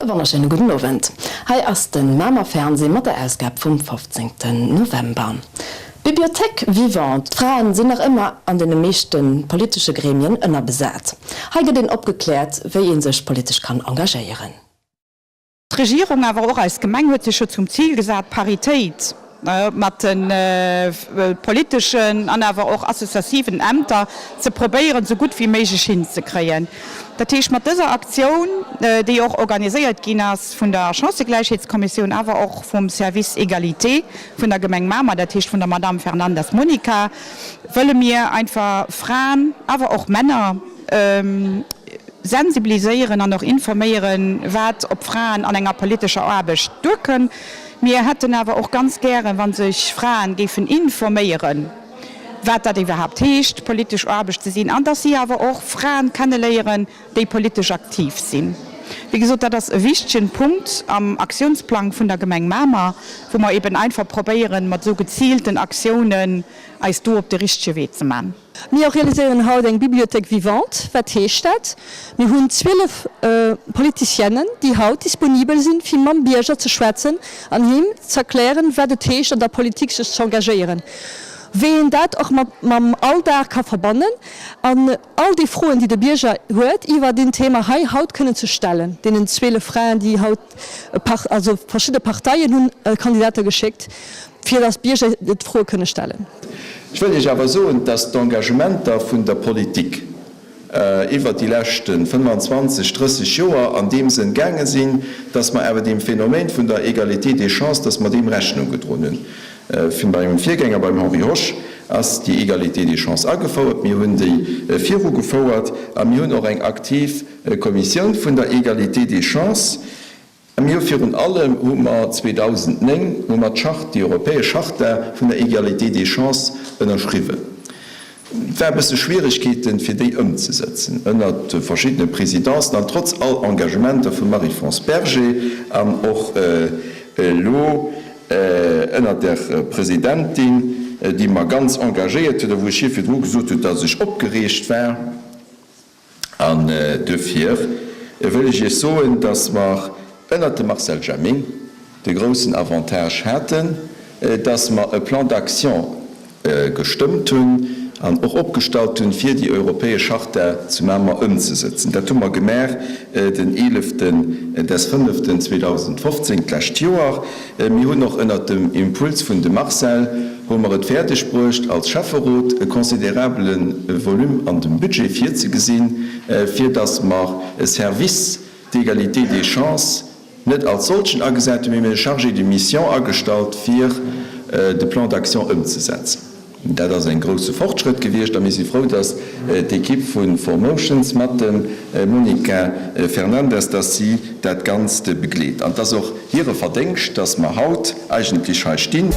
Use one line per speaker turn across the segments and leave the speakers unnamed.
wonnerschéine gudden Owend. Hei ass de Mamer Fernseh mat der Ausgab vum 15 November. Bibliothèque vivante, D'Fraen sinn nach ëmmer an deene meeschte politesche Gremien ënnerbesat. Hei gëtt een opgekläert, wéi ee sech politesch kann engagéieren.
D'Regierung, awer och eis Gemeng huet sech jo zum Zil gesat, d'Paritéit mat de politeschen an awer och associativen Ämter ze probéieren, esou gutt wéi méiglech hinzekréien. Dat heescht, mat dëser Aktioun, déi och organiséiert ginn ass vun der Chancëgläichheetskommissioun, awer och vum Service Égalité vun der Gemeng Mamer, dat heescht vun der Madame Fernandes Monica, wëlle mir einfach Fraen, awer och Männer, sensibiliséieren an och informéieren, wat op Fraen an enger politescher Aarbecht duerkënn. Mir hätten awer och ganz gären, wa sech Fraen géifen informéieren, wat dat iwwerhaapt heescht, politesch Aarbecht ze sinn, an dass si awer och Fraen kenneléieren, déi politesch aktiv sinn. Wéi gesot, dat ass e wichtegen Punkt am Aktiounsplang vun der Gemeng Mamer, wou mer eben einfach probéieren, mat esou geziilten Aktiounen eis do op de richtege Wee ze man.
Mir realiséieren haut eng Bibliothèque vivante. Wat heescht dat? Mir hunn 12 Politicienen, déi haut disponibel sinn, fir mam Bierger ze schwätzen an him z'erklären, wat et heescht, an der Politik sech z'engagéieren, wéi een dat och mam Alldag ka verbannen an all déi Froen, déi de Bierger huet iwwer deen Thema hei haut kënnen ze stellen, deenen 12 Fraen, déi haut, also verschidde Parteien hunn Kandidater geschéckt, fir datt d'Bierger d'Froe kënne stellen.
Ech wëll Iech awer soen, datt d'Engagementer vun der Politik iwwert déi leschte 25, 30 Joer an deem Sënn gaange sinn, datt mer awer deem Phänomen vun der Égalité des chances, datt mer deem Rechnung gedroen hunn. Vun mengem Virgänger, beim Henri Hosch, ass déi Égalité des chances agefouert. Mir hunn déi virugefouert a mir hunn och eng aktiv Kommissioun vun der Égalité des chances. A mir hu virun allem hu mer 2009 hu mer d'Charte, déi europäesch Charta vun der Égalité des chances ënnerschriwwen. Et war e bësse Schwieregkeeten, fir déi ëmzesëtzen ënnert verschiddene Présidencen an trotz all Engagementer vum Marie-France Berger an och elo ënnert der Presidentin, déi mer ganz engagéiert huet a wou ech hir virdru gesot hunn, dass ech opgereegt war. An duerfir wëll ech Iech soen, dass mer ënnert dem Marcel Jamming de groussen Avantage haten, dass mer e Plan d'action gestëmmt hunn an och opgestallt hunn, fir déi europäesch Charta zu Mamer ëmzesëtzen. Dat hu mer gemaach den eeleften des fënneften 2015, d'lescht Joer. Mir hunn och ënnert dem Impuls vun dem Marcel hu mer et fäerdeg bruecht, als Schäfferot e considerabele Volume an dem Budget virzegesinn, fir datt mer e Service d'égalité des chances net als solchen agesat hunn, mee mir hunn e Chargé de mission agestallt, fir de Plan d'action ëmzesetzen. Dat ass en grousse Fortschrëtt gewiescht a mir si frou, dass d'Ekipp vu 4Motions mat dem Monica Fernandes, dass si dat Ganzt begleet. An et ass och hire Verdéngscht, dass mer haut eigentlech hei stinn.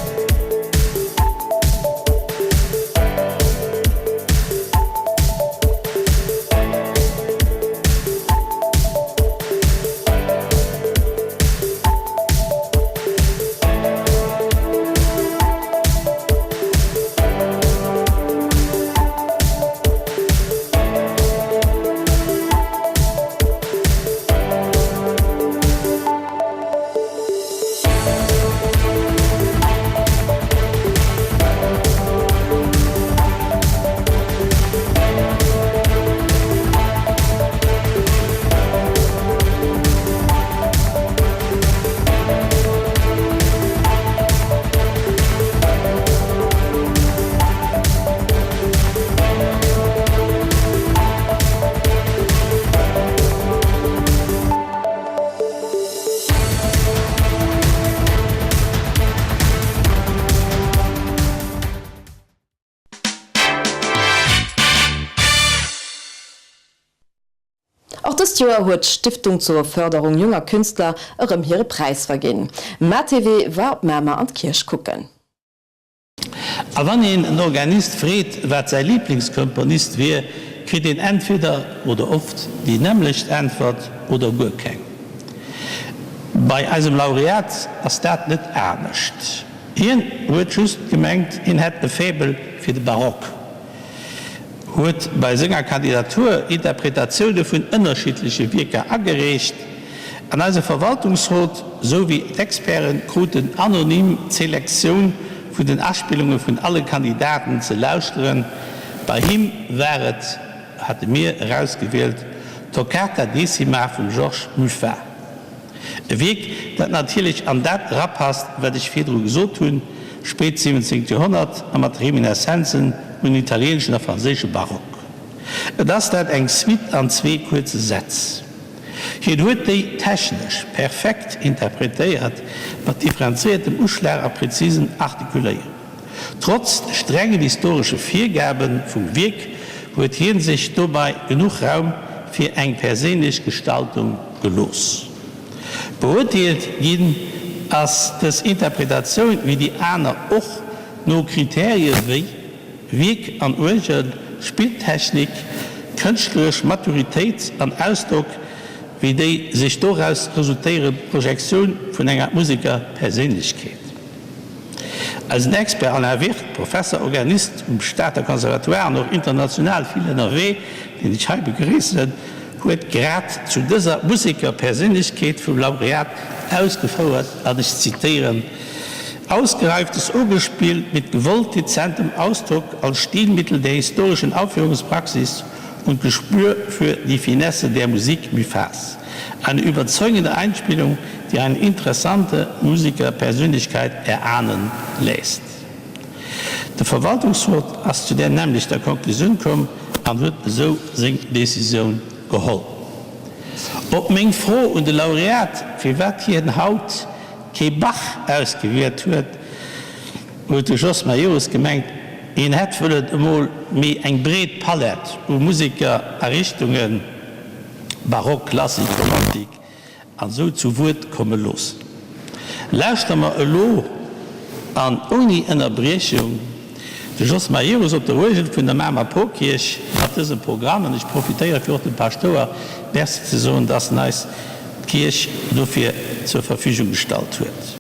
Och dëst Joer huet d'Stiftung zur Förderung junger Künstler erëm hire Präis verginn. MaTV war op Mamer an d'Kierch kucken.
A wann een en Organist freet, wat säi Liblingskomponist wier, kritt een entweder oder oft déi nämmlecht Äntwert oder guer keng. Bei eisem Laureat ass dat net anescht. Hien huet just gemengt, hien hätt e Faible fir de Barock. Huet bei senger Kandidatur Interpretatioune vun ënnerschiddleche Wierker agereecht. An eise Verwaltungsrot sou wéi d'Experten kruten anonym d'Selektioun vun den Aspillunge vun alle Kandidaten ze lauschteren. Bei him war et, hate mir erausgewielt, d'Toccata Decima vum Georges Muffat. E Wierk, dat natierlech an dat erapasst, wat ech virdru gesot hunn, spéit siwwenzengt Joerhonnert a mat Remineszenzen un italieeneschen a franséische Barock. Et ass dat eng Suite an zwee kuerze Sätz. Hien huet déi technesch perfekt interpretéiert, mat differenzéiertem Uschlag a präzisen Artikuléieren. Trotz de strengen historesche Virgabe vum Wierk huet hien sech dobei genuch Raum fir eng perséinlech Gestaltung gelooss. Beurteelt ginn ass dës Interpretatioun, wéi déi aner och, no Kriterie wéi. Wierk an Uergel, Spilltechnik, kënschtleresch Maturitéit an Ausdrock, wéi déi sech doraus resultéierend Projektioun vun enger Musekerperséinlechkeet. Eisen Expert Alain Wirth, Professer, Organist um Stater Conservatoire an och international vill ënnerwee, deen ech hei begréissen, huet grad zu dëser Musekerperséinlechkeet vum Laureat ausgefouert, an ech zitéieren, Ausgereiftes Orgelspiel mit gewollt dezentem Ausdruck als Stilmittel der historischen Aufführungspraxis und Gespür für die Finesse der Musik Muffas. Eine überzeugende Einspielung, die eine interessante Musikerpersönlichkeit erahnen lässt. De Verwaltungsrot ass zu där nämmlechter Konklusioun komm an huet esou seng Decisioun geholl. Op meng Fro un de Laureat, firwat hien haut kee Bach ausgewielt huet, huet de Jos Majerus gemengt, hien hätt wëllen emol méi eng breet Palett u Museker a Richtungen, Barock, Klassik, Romantik an esou, zu Wuert komme loossen. Lauschtere mer elo an ouni Ënnerbriechung de Jos Majerus op der Uergel vun der Mamer Porkierch mat dësem Programm. An ech profitéiere fir och dem Paschtouer Merci ze soen, dass en eis d'Kierch dofir zur Verfügung gestallt huet.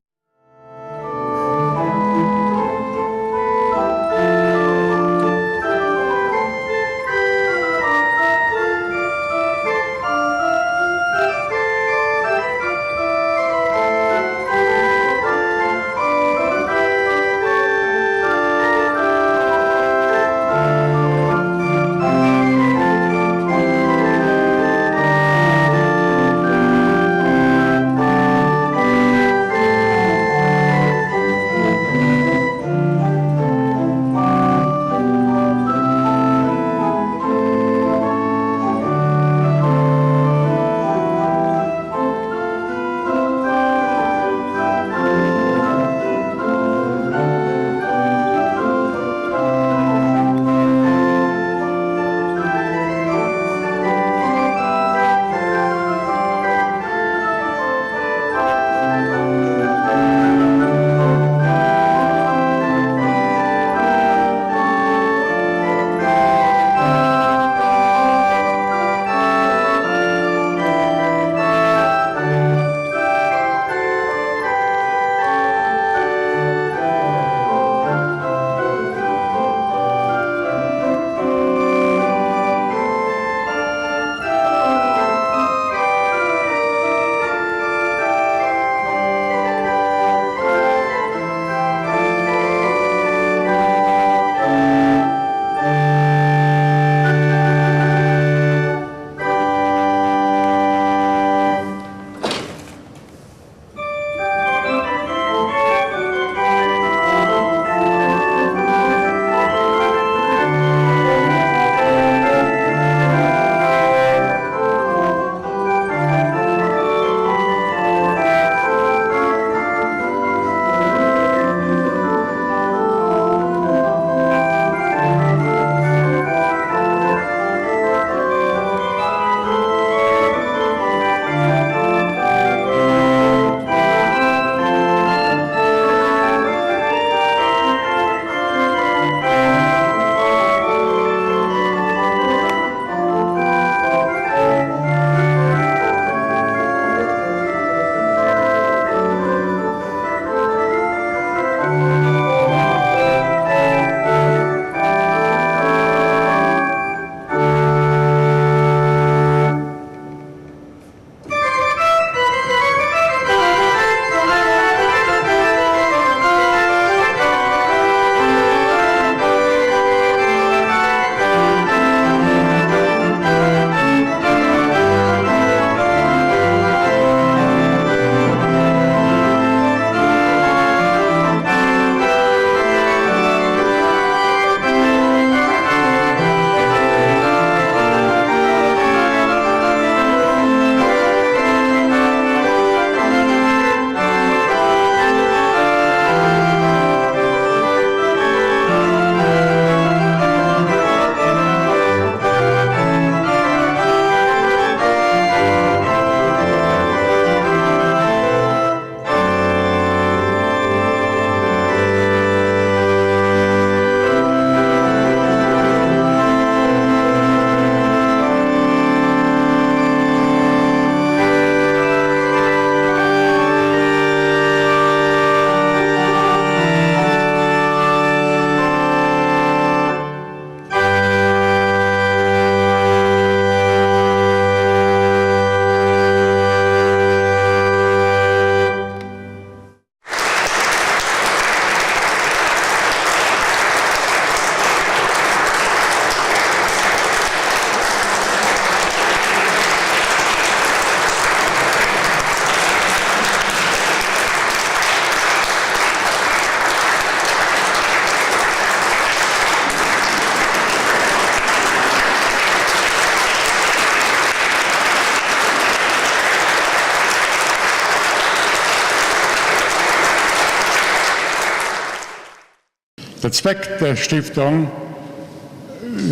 Der Zweck der Stiftung,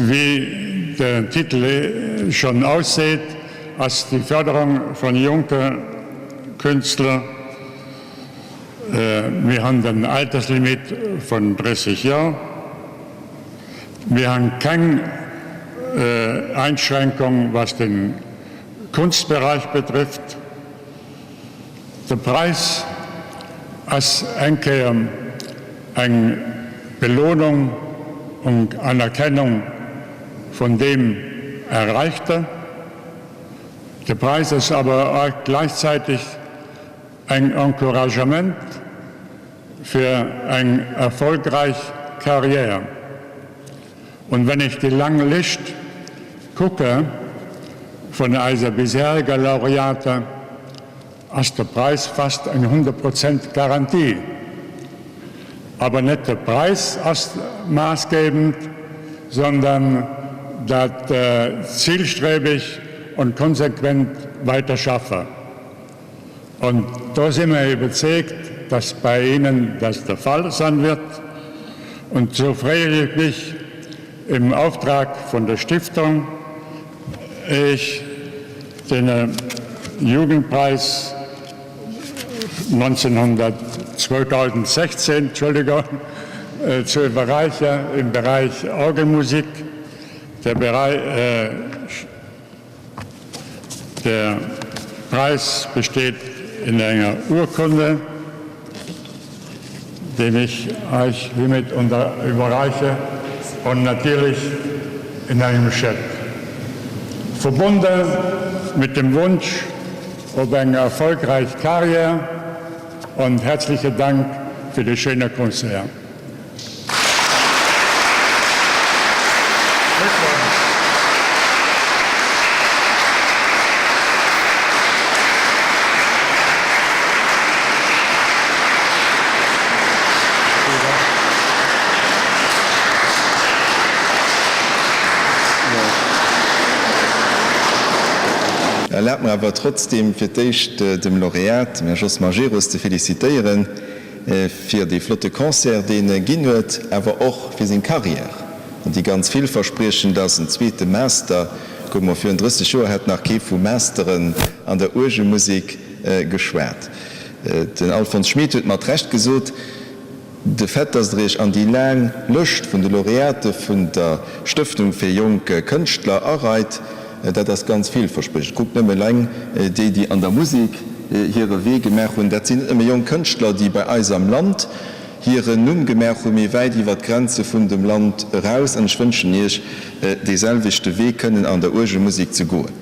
wéi den Titel schonn ausseet, ass déi Förderung vun jonke Künstler. Mir han den Alterslimit vun 30 Joer. Mir han keng Einschränkung was den Kunstbereich betrifft. De Präis ass eng Kéier eng Belohnung und Anerkennung vun deem Erreichte. De Präis ass awer och gleichzeitig eng Encouragement fir eng erfolgreich Carrière. Und wenn ich déi lang Lëscht kucke vun eiser bisheriger Laureate, ass de Preis fast eng 100 Prozent Garantie. Aber net de Preis ass maassgebend, sondern dat zielstrebig und konsequent Weiterschaffe. Und do si mir iwwerzeegt, dass bei Ihnen das der Fall sein wird. Und so freue ich mich im Auftrag von der Stiftung, Iech den Jugendpreis 1900, 2016, Entschuldigung, zu iwwerreichen im Bereich Orgelmusik. Der Bereich, Der Preis besteht in enger Urkunde, die ich euch hiermit überreiche und natürlich in einem Scheck. Verbunden mit dem Wunsch op eng erfolgreich Carrière und herzlichen Dank für de schöne Concert.
Erlaabt mer awer trotzdem fir d'éischt dem Laureat, dem Här Jos Majerus, ze felicitéieren. Fir dee flotte Concert, deen e ginn huet, awer och fir seng Carrière, déi ganz villverspriechend ass. En zweete Master, kuck mol, virun 30 Joer hätt nach kee vu Masteren an der Uergelmusek geschwat. Den Alfons Schmid huet mat Recht gesot, De Fait, datt Der Iech an déi laang Lëscht vun de Laureate vun der Stëftung fir jonk Kënschtler areit, Dat ass ganz villverspriechend. Kuckt nëmme eleng déi, déi an der Musek hire Wee gemaach hunn. Dat sinn net nëmme jonk Kënschtler, déi bei eis am Land hiren Numm gemaach hunn, mee wäit iwwer d'Grenze vun dem Land eraus. An ech wënschen Iech, dee selwechte Wee kënnen an der Uergelmusek ze goen.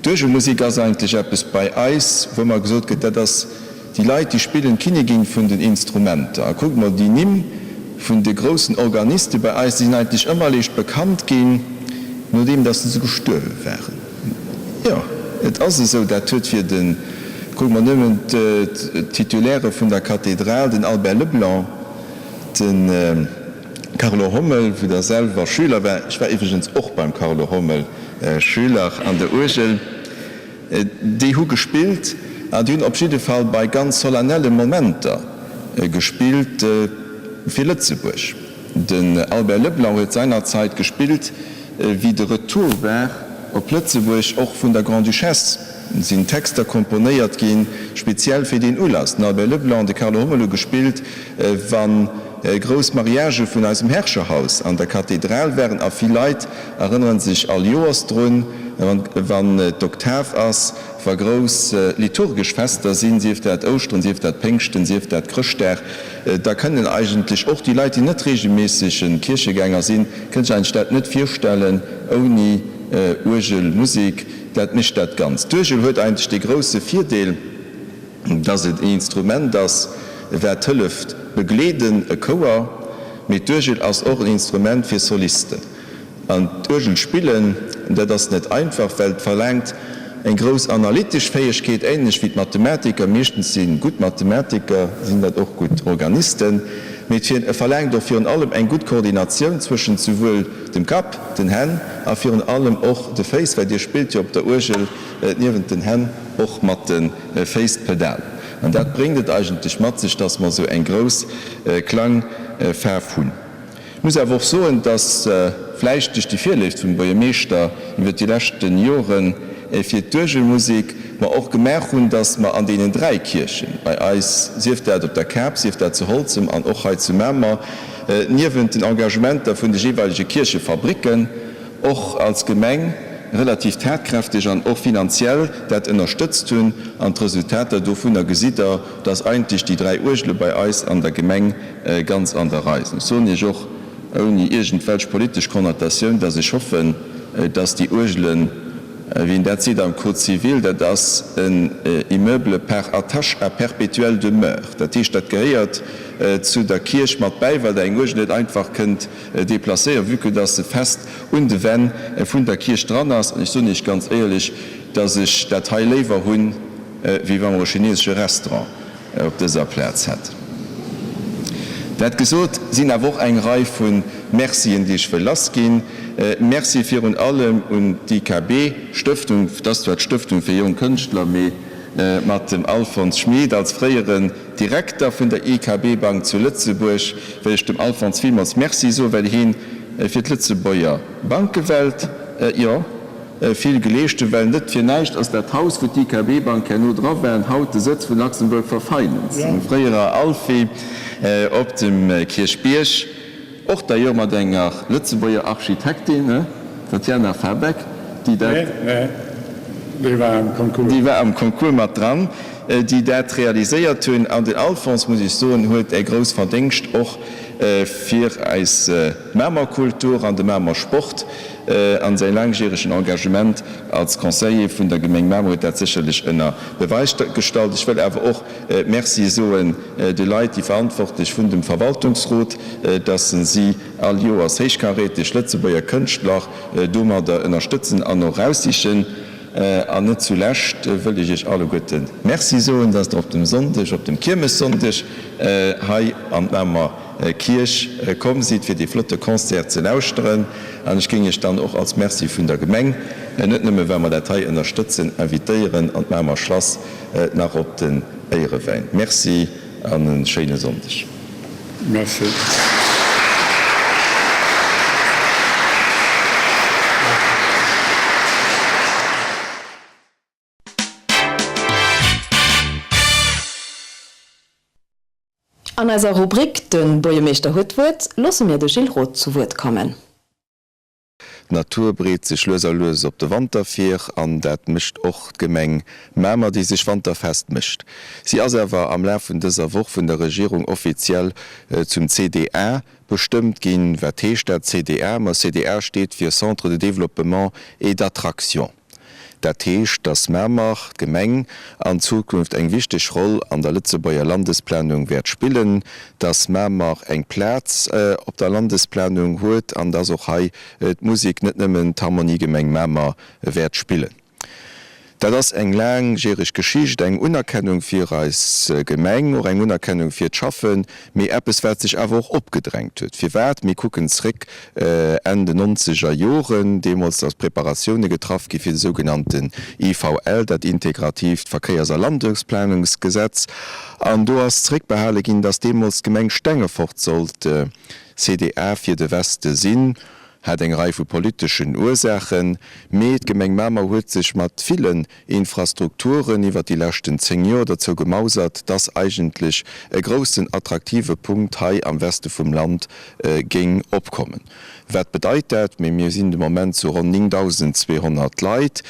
D'Uergelmusek ass eigentlech eppes bei eis, wou ëmmer gesot gëtt, dat ass Déi Leit, déi spillen d'Kinnigin vun den Instrumenter. A kuckt mol, déi Nimm vun de groussen Organiste bei eis, déi sinn eigentlech ëmmer eréischt bekannt ginn, nodeem datt se gestuerwe waren. Jo, et ass esou, dat huet fir de, kuckt mol nëmmen d'Titulaire vun der Kathedral, den Albert Leblanc, de Carlo Hommel, wou Der selwer Schüler war, ech war iwwregens och beim Carlo Hommel Schüler an der Uergel, Déi hu gespillt an déi hunn op jidde Fall bei ganz solennelle Momenter gespillt fir Lëtzebuerg. Den Albert Leblanc huet seinerzeit gespillt, wéi de Retour war op Lëtzebuerg, och vun der Grande-Duchesse sinn Texter komponéiert ginn, speziell fir deen Ulass. Den Albert Leblanc an de Carlo Hommel hu gespillt, wa grouss Mariagë vun eisem Herrscherhaus an der Kathedral waren a vill Leit Erënneren sech all Joers drun, wann d'Oktav ass, wa grouss liturgesch Fester sinn, sief dat Ouschteren, sief dat Péngschten, sief dat Chrëschtdag, da kënnen eigentlech och déi Leit, déi net regelméissege Kierchegänger sinn, kënnen sech eigentlech dat net virstellen ouni Uergelmusek. Dat mécht dat Ganzt. D'Uergel huet eigentlech dee grousse Virdeel, dass et en Instrument ass, wat hëlleft begleeden, e Chouer, mee d'Uergel ass och en Instrument fir Solisten. An d'Uergel spillen, dat ass net einfach, well et verlaangt eng grouss analytesch Fäegkeet, ähnlech wéi d'Mathematiker, meeschtens si gutt Mathematiker, sinn dat och gutt Organisten, mee et verlaangt och virun allem eng gutt Koordinatioun zwëschent souwuel dem Kapp, den Hänn a virun allem och de Féiss, well Dir spillt jo op der Uergel niewent den Hänn och mat de Féiss d'Pedal. An dat bréngt et eigentlech mat sech, dass mer esou eng grouss Klangfaarf hunn. Ech muss awer och soen, dass vläicht duerch déi Virléift vum Buergermeeschter iwwert déi leschten Jore fir d'Uergelmusek mer och gemaach hunn, dass mer an deenen 3 Kierchen bei eis, sief dat op der Kap, sief dat zu Holzem an och hei zu Mamer, niewent den Engagementer vun de jeeweilege Kierchefabricken och als Gemeng relativ tatkräfteg an och finanziell dat ënnerstëtzt hunn. An d'Resultater dovunner gesitt Der, dass eigentlech déi 3 Uergele bei eis an der Gemeng ganz an der Rei sinn. Ech soen Iech och ouni iergendwelch politesch Konnotatioun, dass ech hoffen, dass déi Uergelen, wéi een dat seet am Code civil, dat ass en Immeuble par attache à perpétuelle demeure, dat heescht, dat gehéiert zu der Kierch mat bäi, well Der eng Uergel net einfach kënnt déplacéieren, vue que dass se fest un de Wänn vun der Kierch dran ass. An ech soen Iech ganz éierlech, dass ech dat hei léiwer hunn, wéi wa mer e chinesesche Restaurant op dëser Plaz hätt. Dat gesot, sinn awer och eng Rei vu Mercien, déi ech wëll lassginn. Merci virun allem un d'IKB-Stëftung, dat ass zwar d'Stëftung fir jonk Kënschtler, mee mat dem Alfons Schmid als fréieren Direkter vun der IKB-Bank zu Lëtzebuerg wëll ech dem Alfons villmools Merci soen, well hien fir d'Lëtzebuerger Bankewelt, jo, Vill geleescht hunn, well net fir näischt ass dat Haus, wou d'IKB-Bank herno dra war, haut de Sëtz vun Luxembourg for Finance, dem fréierer Alfi op dem Kierchbierg, och d'ailleurs mat enger Lëtzebuerger Architektin, d'Tatjana Fabeck, déi dat.
Nee, déi war am Concours.
Déi war am Concours mat dran, déi dat realiséiert hunn. An den Alphonse, muss ech soen, huet e grouss Verdéngscht och fir eis Mamerkultur an de Mamer Sport. An säi laangjäregen Engagement als Conseiller vun der Gemeng Mamer huet dat sécherlech ënner Beweis gestallt. Ech wëll awer och Merci soen de Leit, déi verantwortlech vun dem Verwaltungsrot, dass si all Joers héichkaräteg Lëtzebuerger Kënschtler domadder ënnerstëtzen an och eraussichen. An net zulescht wëll ech Iech alleguerte Merci soen, dass Der op dem Sonndeg, op dem Kiermessonndeg hei an d'Mamer Kierch komm sidd fir dee flotte Concert ze lauschteren an ech géing Iech dann och als Merci vun der Gemeng, net nëmme well mer dat hei ënnerstëtzen, invitéieren an d'Mamer Schlass nach op den Éierewäin. Merci an e schéine Sonndeg.
Merci.
An eiser Rubrik De Buergermeeschter huet d'Wuert loosse mir de Gilles Roth zu Wuert kommen.
D'Natur bereet sech lues a lues op de Wanter vir an dat mécht och d'Gemeng Mamer, déi sech wanterfest mécht. Si ass awer am Laf vun dëser Woch vun der Regierung offiziell zum CDA bestëmmt ginn. Wat heescht dat CDA? Ma CDA steet fir Centre de Développement et d'Attraction. Dat heescht, dass Mamer, d'Gemeng, an Zukunft eng wichteg Roll an der Lëtzebuerger Landesplanung wäert spillen, dass Mamer eng Plaz op der Landesplanung huet an dass och hei d'Musek, net nëmmen d'Harmonie Gemeng Mamer, wäert spillen. Dat ass eng laangjäreg Geschicht, eng Unerkennung fir eis Gemeng, och eng Unerkennung fir d'Schaffen, mee eppes, wat sech awer och opgedrängt huet. Firwat? Mir kucken zréck Enn den nonzeger Joren, deemools ass Preparatioune getraff gi fir de sougenannten IVL, dat integratiivt Verkéiers a Landesplanungsgesetz. An do ass zréckbehale ginn, datt deemools d'Gemeng Stengefort sollt CDA fir de Weste sinn. Hat eng Rei vu politeschen Ursaachen, mee d'Gemeng Mamer huet sech mat villen Infrastrukturen iwwert déi leschten 10 Joer dozou gemausert, dass eigentlech e groussen attraktive Punkt hei am Weste vum Land géing opkommen. Wat bedeit dat? Mee mir sinn de Moment zu ronn 9.200 Leit,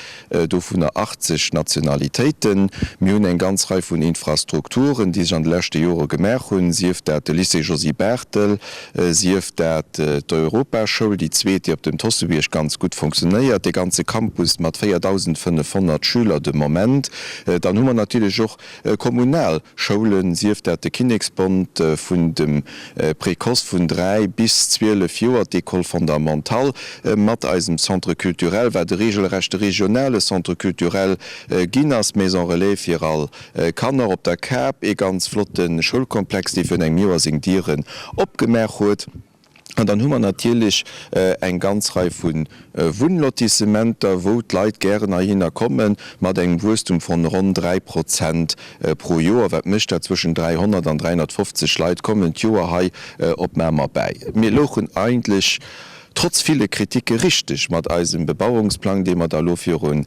dovunner 80 Nationalitéiten. Mir hunn eng ganz Rei vun Infrastrukturen, déi sech an de leschte Jore gemaach hunn, sief dat de Lycée Josy Barthel, sief dat d'Europaschoul, déi zweet, déi op dem Tossebierg ganz gutt fonctionnéiert, dee ganze Campus mat 4.500 Schüler de Moment. Dann hu mer natierlech och kommunal Schoulen, sief dat de Kinneksbond vun dem Précoce vun 3 bis 12 Joer, d'École fondamentale mat eisem Centre culturel, wat e regelrechte regionale Centre culturel ginn ass, d'Maison relais fir all Kanner op der Kap, ee ganz flotte Schoulkomplex, dee virun engem Joer seng Dieren opgemaach huet. An dann hu mer natierlech eng ganz Rei vu Wunnlotissementer, wou d'Leit gären heihinner kommen, mat engem Wuesstum von ronn 3 Prozent pro Joer. Wat mécht dat? Zwëschen 300 an 350 Leit kommen d'Joer hei op Mamer bäi. Mir louchen eigentlech trotz ville Kriticke richteg mat eisem Bebauungsplang, dee mer da elo virun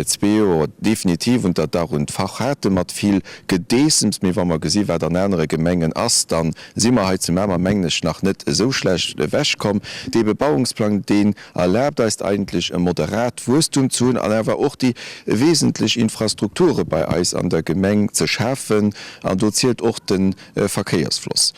zwee Joer definitiv unter Dach und Fach haten, mat vill Gedeessems. Mee wa mer gesi wat an anere Gemengen ass, da si mer hei zu Mamer, mengen ech, nach net esou schlecht ewechkomm. Dee Bebauungsplang, deen erlaabt eis eigentlech e moderat Wuesstum ze hunn an awer och déi wesentlech Infrastrukture bei eis an der Gemeng ze schafen. An do zielt och de Verkéiersfloss.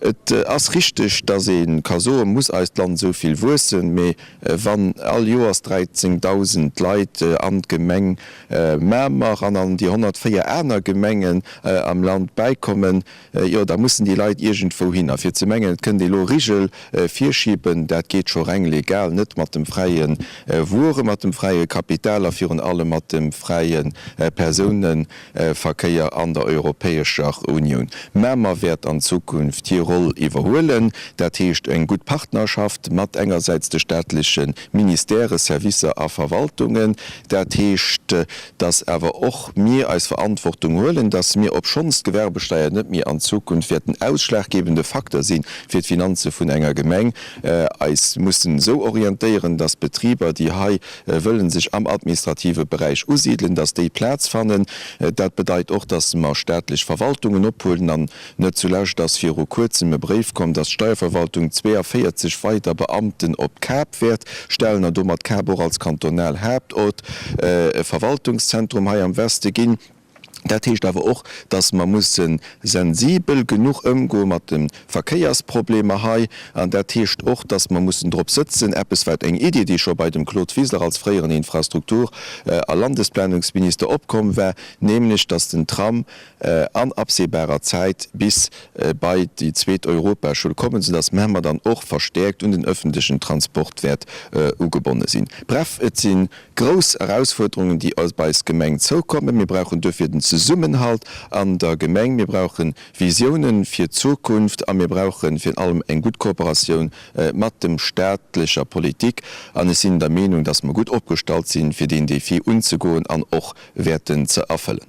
Et ass richteg, datt ee ka soen, muss eist Land esou vill wuessen, mee wann all Joers 13.000 Leit an d'Gemeng Mamer an an déi 104 aner Gemengen am Land bäikommen, jo da mussen déi Leit iergendwou hin. A fir ze mengen, et kënnt ee lo Rigel virschiben, dat geet scho reng legal net mat dem fräie Wuere, mat dem fräie Kapital a virun allem mat dem fräie Persounen Verkéier an der Europäescher Unioun. Mamer wäert an Zukunft hir Roll iwwerhuelen, dat heescht eng gutt Partnerschaft mat engersäits de staatleche Ministèrë, Servicer a Verwaltungen. Dat heescht, dass awer och mir eis Verantwortung huelen, dass mir, obschonns d'Gewerbesteier net méi an Zukunft wäert den ausschlaggebende Facteur si fir d'Finanze vun enger Gemeng, eis mussen esou orientéieren, dass d'Betriber, déi hei wëllen sech am administrative Beräich usidelen, dass déi Plaz fannen. Dat bedeit och, dass mer staatlech Verwaltungen ophuelen. An net zulescht ass viru Kuerzem e Bréif komm, dass d'Steierverwaltung 42 weider Beamten op Kap wäert stellen an domat Kap och als kantonal Haaptort, e Verwaltungszentrum hei am Weste ginn. Dat heescht awer och, dass mer musse sensibel genuch ëmgoe mat de Verkéiersproblemer hei. An dat heescht och, dass mer mussen drop sëtzen, eppes wat eng Idee, déi scho bei dem Claude Wiseler als fréieren Infrastruktur a Landesplanungsminister opkomm war, nämlech dass den Tram an absehbarer Zäit bis bei déi zweet Europaschoul kommen, soudass Mamer dann och verstäerkt un den öffentlichen Transport wäert ugebonne sinn. Bref, et si Grouss Erausfuerderungen, déi op eis Gemeng zoukommen. Mir brauchen duerfir den Zesummenhalt an der Gemeng. Mir brauche Visiounen fir d'Zukunft a mir brauche virun allem eng gutt Kooperatioun mat dem staatlecher Politik. An ech sinn der Meenung, dass mer gutt opgestallt sinn, fir deen Défi unzegoen an och wäerten ze erfëllen.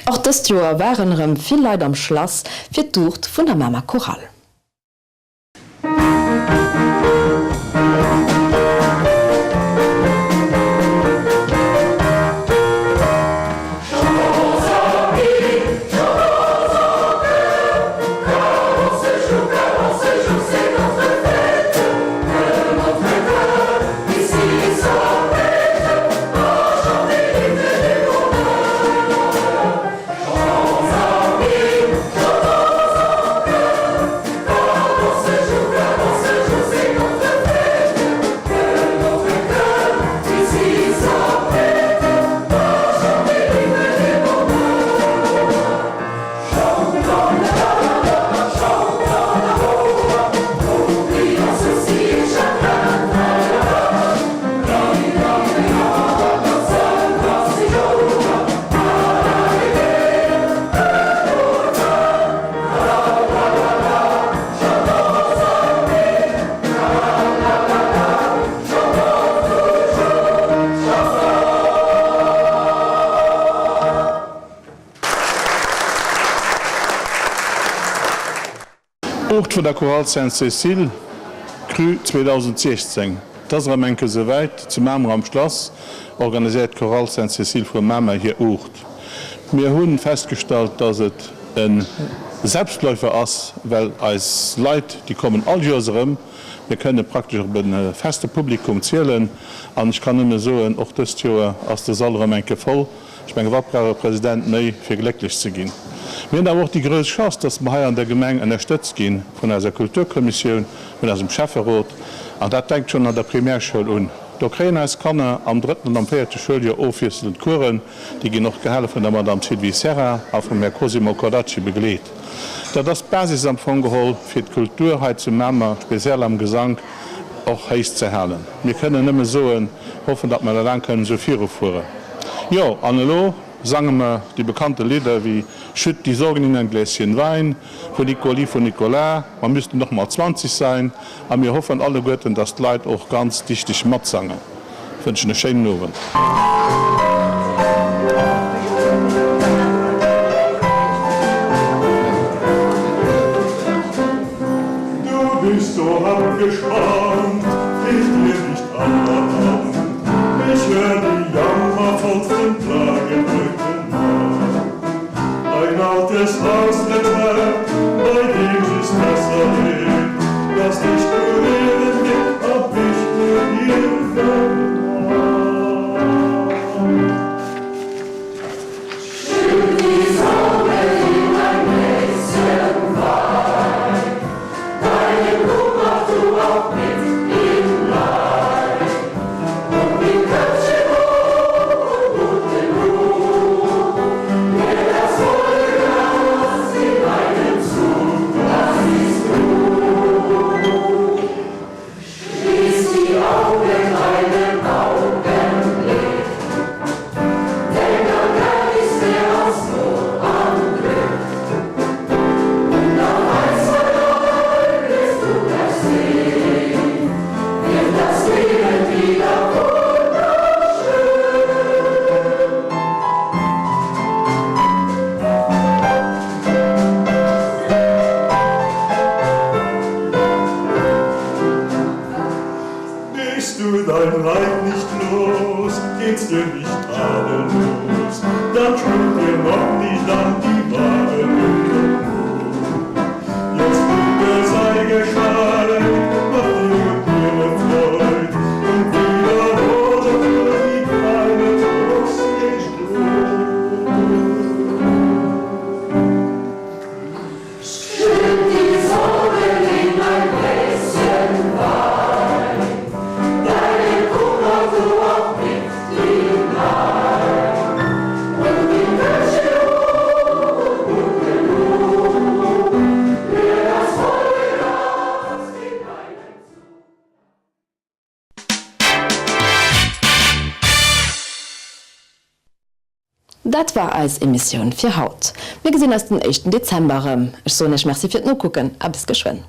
Och dëst Joer waren erëm vill Leit am Schlass fir d'Uucht vun der Mamer Chorale.
Uucht vun der Chorale Sainte-Cécile, Cru 2016. Et ass erëm eng Kéier esouwäit, Zu Mamer am Schlass organiséiert d'Chorale Sainte-Cécile vu Mamer hir Uucht. Mir hu festgestallt, dass et e Selbstläufer ass, well eis Leit, déi kommen all Joers erëm. Mir kënne praktesch op e feste Publikum zielen an ech kann nëmme soen, och dëst Joer ass de Sall erëm eng Kéier voll. Ech menge wat brauch e President méi fir glécklech ze ginn. Mir hunn awer och déi grouss Chance, dass mer hei an der Gemeng ënnerstëtzt gi vun eiser Kulturkommissioun, vun eisem Schäfferot an dat fänkt schonn an der Primärschoul un. Do kréien eis Kanner am drëtten an am véierte Schouljoer ofwiesselend Coursen. Déi ginn och gehale vun der Madame Sylvie Serra a vum Här Cosimo Cordacci begleet. Dat ass d'Basis am Fong geholl fir d'Kultur hei zu Mamer, speziell am Gesank, och héich ze halen. Mir kënnen nëmme soen, hoffen, datt mer da laang kënnen esou virufueren. Jo, an elo? sange mer déi bekannte Lidder wéi Schütt die Sorgen in ein Gläschen Wein, Vu Nicoli, vu Nicolas, Mer müssten doch mal 20 sein a mir hoffen alleguerten, dass d'Leit och ganz dichteg matsangen. Wënschen e schéinen Owend.
Du bist so angespannt, fehlt dir nicht allerhand. Ich hör die jammervollsten Klagen heute Nacht. Ein altes Haus wird Herr, bei dem sich's besser lebt, das dich belehren wird, hab ich für dir vermacht.
Schütt die Sorgen in ein Gläschen Wein, deinen Kummer tu auch mit hinein. Und mit Köpfchen hoch und gutem Mut, leer das volle Glas in einem Zug, das ist gut. Schließ die Augen einen Augenblick, Denk an gar nichts mehr als nur an Glück. Und auf eins, zwei, drei wirst du gleich sehn, wird das Leben wieder wunderschön.
Bist du dein Leid nicht los, geht's dir nicht tadellos, dann spürt dir noch nicht an die wahre Not. Jetzt Liebe sei gescheit, mach dir und mir ne Freud, und wieder wurde für die kleine Trost
Schütt die Sorgen in ein Gläschen Wein, deinen Kummer tu auch mit hinein. Und mit Köpfchen hoch und gutem Mut, leer das volle Glas in einem Zug.
Dat war eis Emissioun fir haut. Mir gesinn eis den éischten Dezember erëm. Ech soen iech Merci fir d'Nokucken a bis geschwënn.